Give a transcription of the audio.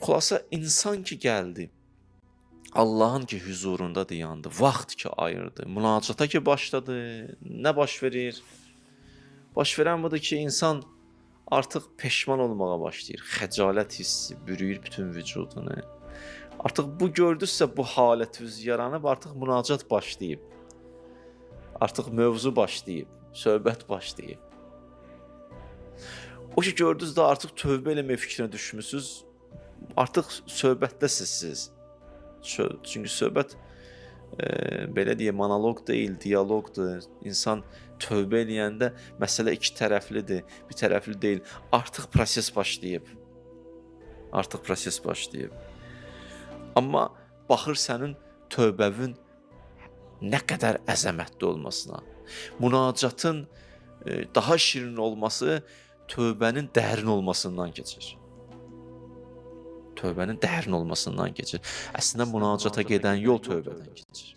Xülasə insan ki gəldi, Allahın ki huzurunda dayandı, vaxt ki ayırdı, münacata ki başladı, nə baş verir? Baş verən budur ki, insan artıq peşman olmağa başlayır. Xəcalət hissi bürüyür bütün vücudunu. Artıq bu gördünüzsə bu halət üz yaranıb, artıq münacat başlayıb. Artıq mövzu başlayıb, söhbət başlayıb. O ki gördünüz də artıq tövbə eləmək fikrinə düşmüsüz, artıq söhbətdəsiz siz. Çünki söhbət belə deyə monoloq deyil, dialoqdur. İnsan tövbə eləyəndə məsələ iki tərəflidir, bir tərəfli deyil. Artıq proses başlayıb. Artıq proses başlayıb. Amma baxır sənin tövbəvin nə qədər əzəmətli olmasına. Münacatın daha şirin olması tövbənin dərin olmasından keçir. Tövbənin dərin olmasından keçir. Əslində münacata gedən yol tövbədən keçir.